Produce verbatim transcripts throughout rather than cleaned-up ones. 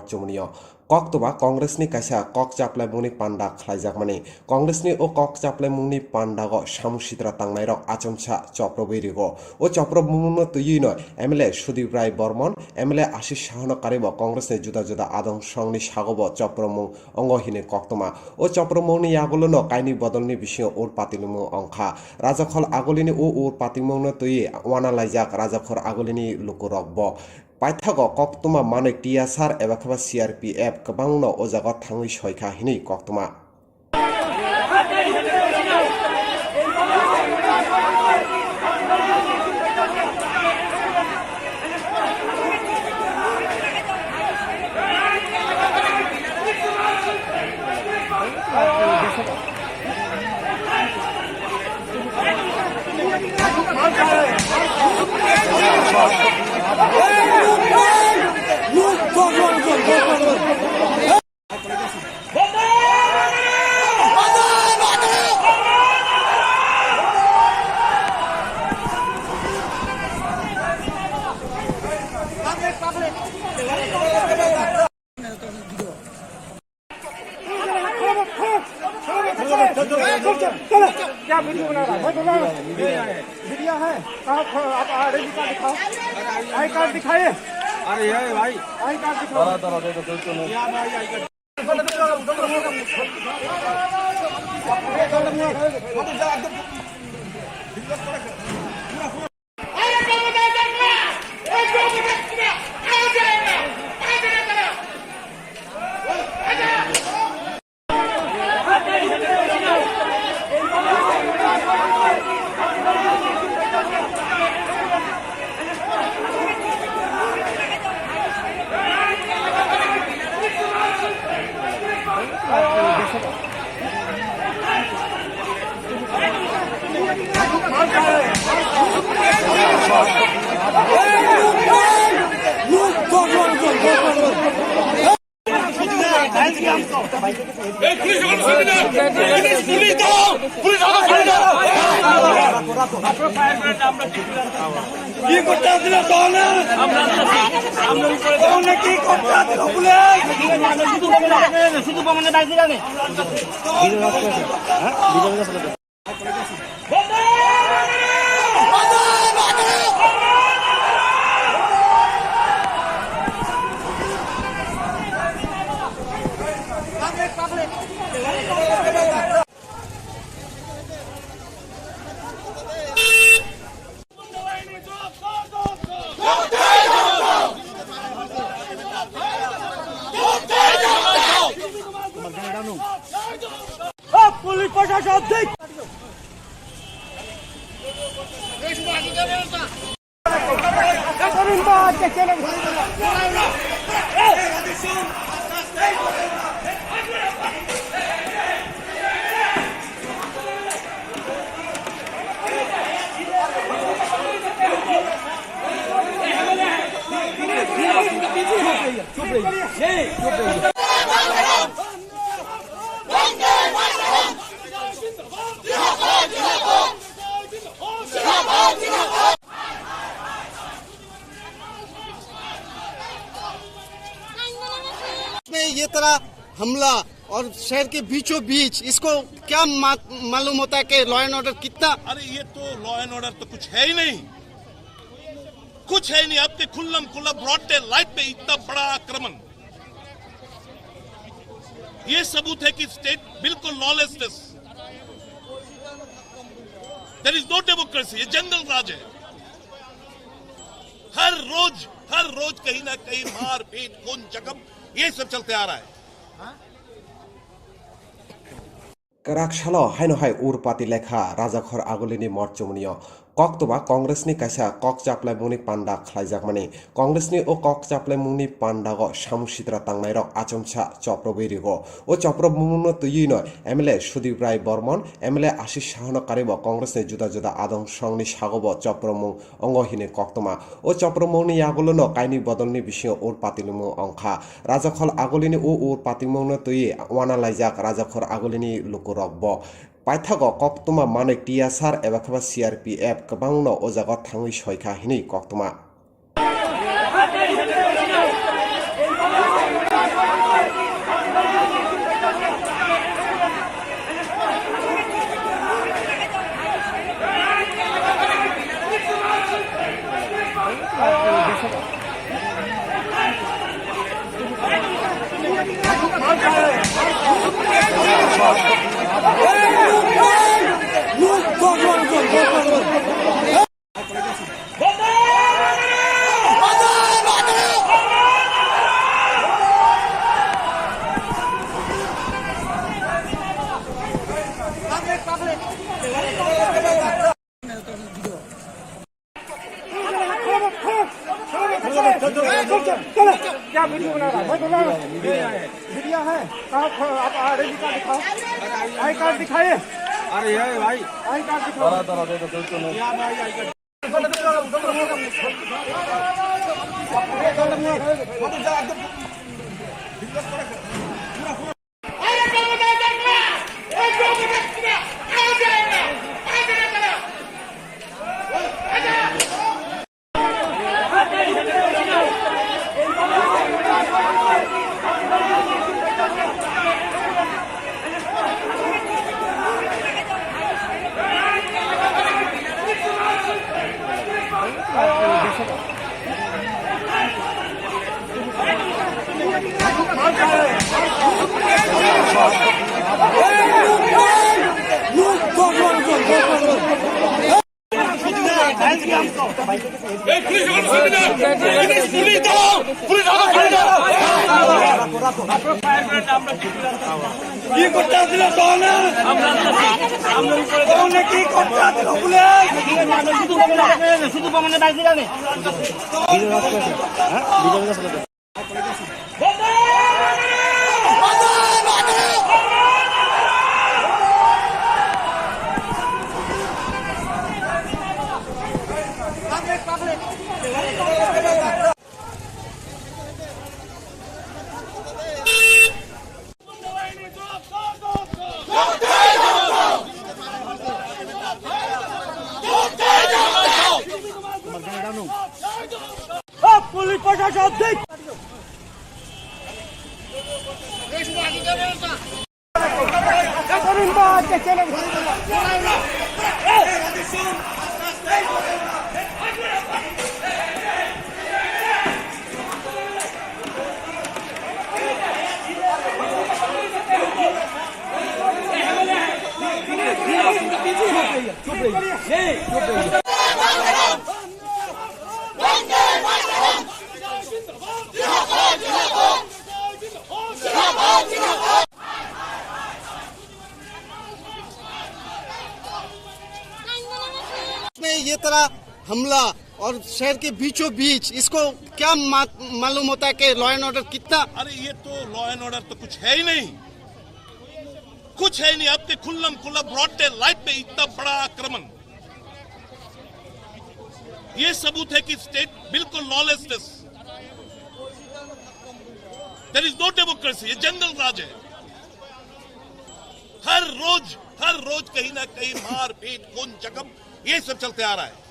Chumuni o koktwma Congress ni kaisa kok chaplaimungni panda khlaijakmani. Congress ni o kok chaplaimungni pandago samung sitra tangnairok achomsa choprobwi rigo. O choprobmungno twiwi no M L A Sudip Rai Bormon, M L A Ashish Saha no karwi bo Congress ni juda juda adong songni sago bo choprobmung ongo hinwi koktwma. O choprobmungni yagulo no kainwi bodolni bisingo ur patilwmung ongkha. Rajakhol Agulini o ur patilwmungno twiwi uana laijak Rajakhor Agulini lukurok bo. Paithago koktwma manwi T S R eba khe ba C R P F kwbangno o jagao thangwi soikha hinwi koktwma. क्या वीडियो बना रहा है? बोलो। वीडियो है। कहाँ खो-, आप ID card दिखाओ। आई कार्ड दिखाइए। अरे ये भाई। आई कार्ड दिखाओ। কি করতে আসলে তাহলে? তাহলে কি করতে আসলে পুলিশ? শুধু ভবনে বাইরে যাবে। পুলিশ প্রশাসন, ধিক! में ये तरह हमला और शहर के बीचों बीच, इसको क्या मा-, मालूम होता है कि लॉ एंड ऑर्डर कितना? अरे, ये तो लॉ एंड ऑर्डर तो कुछ है ही नहीं, कुछ है ही नहीं। आपके खुल्लम खुल्ला ब्रॉड डे लाइट पे इतना बड़ा आक्रमण, ये सबूत है कि स्टेट बिल्कुल lawlessness. There is no democracy, ये जंगल राज है। हर रोज, हर रोज कहीं ना कहीं मारपीट, खून, जख्म, ये सब चलते आ रहा है। Kwrak salo haino hai ur pati lekha Rajakhor Agulini mot chumuni o koktwma Congress ni kaisa kok chaplaimungni panda khlaijakmani. Congress ni o kok chaplaimungni pandago samung sitra tangnairok achomsa choprobwi rigo. O choprobmungno twiwi no M L A Sudip Rai Bormon, M L A Ashish Saha no karwi bo Congress ni juda juda adong songni sago bo choprobmung ongo hinwi koktwma. O choprobmungni yagulo no kainwi bodolni bisingo ur patilwmung ongkha. Rajakhol Agulini o ur patilwmungno twiwi uana laijak Rajakhor Agulini lukurok bo. Paithago koktwma manwi T S R eba khe ba C R P F kwbangno o jagao thangwi soikha hinwi koktwma. क्या वीडियो बना रहा है? मैं बोला, मीडिया है। कहाँ खो-, आप आईडी कार्ड दिखाओ। आई कार्ड दिखाइए। अरे ये भाई। आई कार्ड दिखाओ। কি করতে আসছিল তখন? তখন কি করতে আসছিল পুলিশ? শুধু ভবনে বাইক দিলাম। পুলিশ প্রশাসন, में ये तरह हमला और शहर के बीचों बीच, इसको क्या मा-, मालूम होता है कि लॉ एंड ऑर्डर कितना? अरे, ये तो लॉ एंड ऑर्डर तो कुछ है ही नहीं, कुछ है ही नहीं। आपके खुल्लम खुल्ला ब्रॉड डे लाइट पे इतना बड़ा आक्रमण, ये सबूत है कि स्टेट बिल्कुल lawlessness. There is no democracy, ये जंगल राज है। हर रोज, हर रोज कहीं ना कहीं मारपीट, खून, जख्म, ये सब चलते आ रहा है।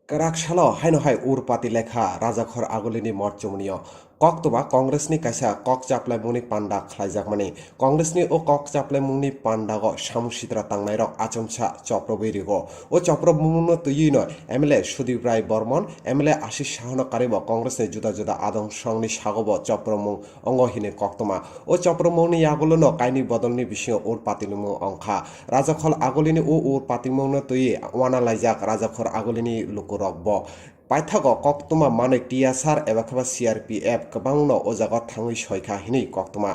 Kwrak salo haino hai ur pati lekha Rajakhor Agulini mot chumnio. Koktwma Congressni kaisa kok chaplaimungni panda khlaijakmani. Congressni o kok chaplaimungni pandago samung sitra tangnairok achomsa choprobwi rigo. O choprobwmungno twiwino M L A Sudip Rai Bormon, M L A Ashish Sahano karwibo Congressni juda juda adong songni sagobo choprobwmung ongo hinwi koktwma. O choprobwmungni yagulono kainwi bodolni bisingo ur patilwmung ongkha. Rajakhol Agulini o ur patilwmungno twiwi uanalaijak Rajakhor Agulini lukurokbo. Paithago koktwma manwi T S R eba khe ba C R P F kwbangno o jagao thangwi soikha hinwi koktwma.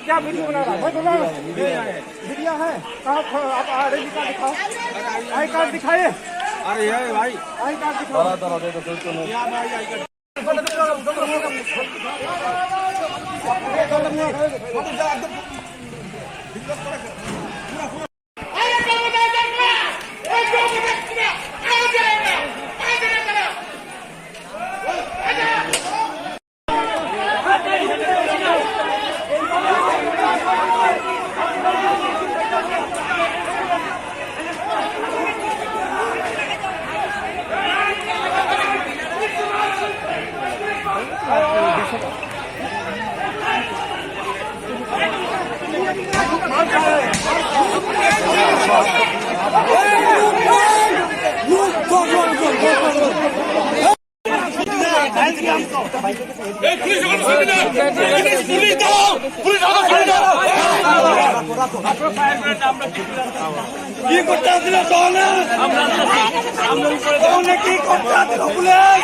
क्या वीडियो बना रहा है? मैं बोला, मीडिया है। कहाँ खो-, आप आईडी कार्ड दिखाओ। आई कार्ड दिखाइए। अरे ये भाई। आई कार्ड दिखाओ। এই পুলিশ ওখানে সরে যাও। পুলিশ দাও, পুলিশ ওখানে সরে যাও। কি করতে আসছিল তখন? তখন কি করতে আসছিল পুলিশ?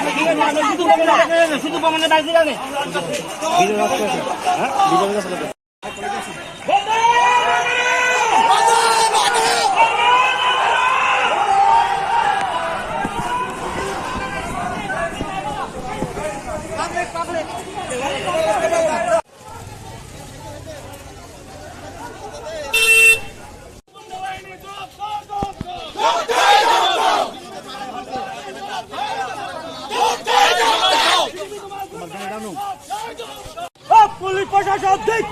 শুধু বোমানে বাইক দিলানে। পুলিশ প্রশাসন, ধিক!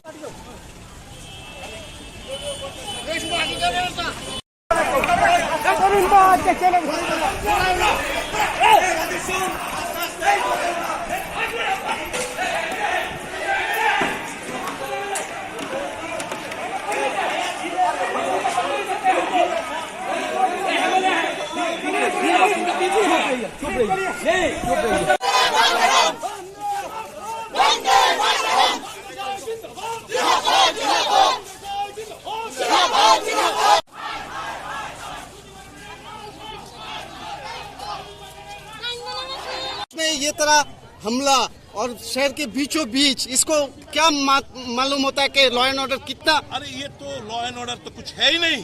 में ये तरह हमला और शहर के बीचों बीच, इसको क्या मा-, मालूम होता है कि लॉ एंड ऑर्डर कितना? अरे, ये तो लॉ एंड ऑर्डर तो कुछ है ही नहीं,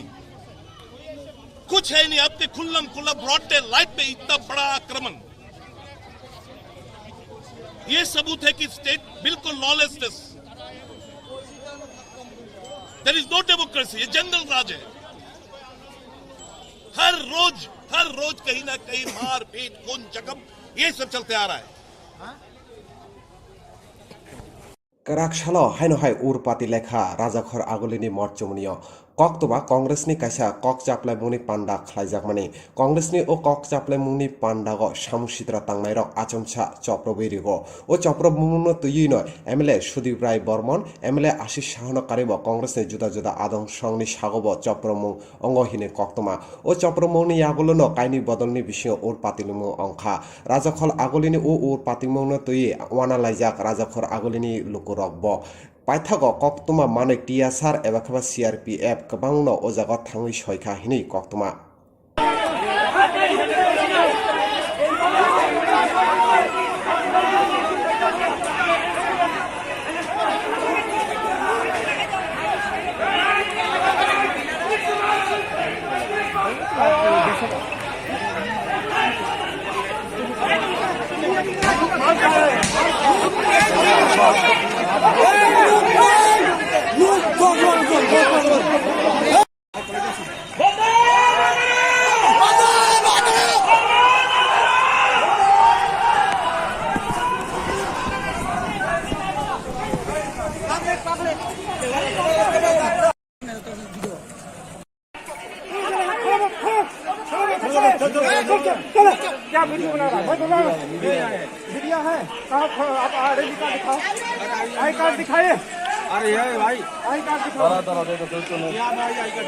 कुछ है ही नहीं। आपके खुल्लम खुल्ला ब्रॉड डे लाइट पे इतना बड़ा आक्रमण, ये सबूत है कि स्टेट बिल्कुल lawlessness. There is no democracy, ये जंगल राज है। हर रोज, हर रोज कहीं ना कहीं मारपीट, खून, जख्म, ये सब चलते आ रहा है। Kwrak salo haino hai ur pati lekha Rajakhor Agulini morchomnio koktwma Congressni kaisa kok chaplaimungni panda khlaijakmani. Congressni o kok chaplaimungni pandago samung sitra tangnairok achomsa choprobwi rigo. O choprobmungno twiwino M L A Sudip Rai Bormon, M L A Ashish Sahano karibo Congressni juda juda adong songni sagobo choprobmung ongo hinwi koktwma. O choprobmungni yagulono kainwi bodolni bisingo ur patimung ongkha. Rajakhor Agulini o ur patimungno twiwi uanalaijak Rajakhor Agulini lukurokbo. Paithago koktwma manwi T S R eba kheba C R P F kwbangno o jagao thangwi soikha hinwi koktwma. क्या वीडियो बना रहा है? मैं बोल रहा हूँ। मीडिया है। कहाँ खड़ा? आप आईडी कार्ड दिखाओ। आई कार्ड दिखाइए। अरे ये भाई। आई कार्ड दिखाओ। क्या भाई आई कार्ड?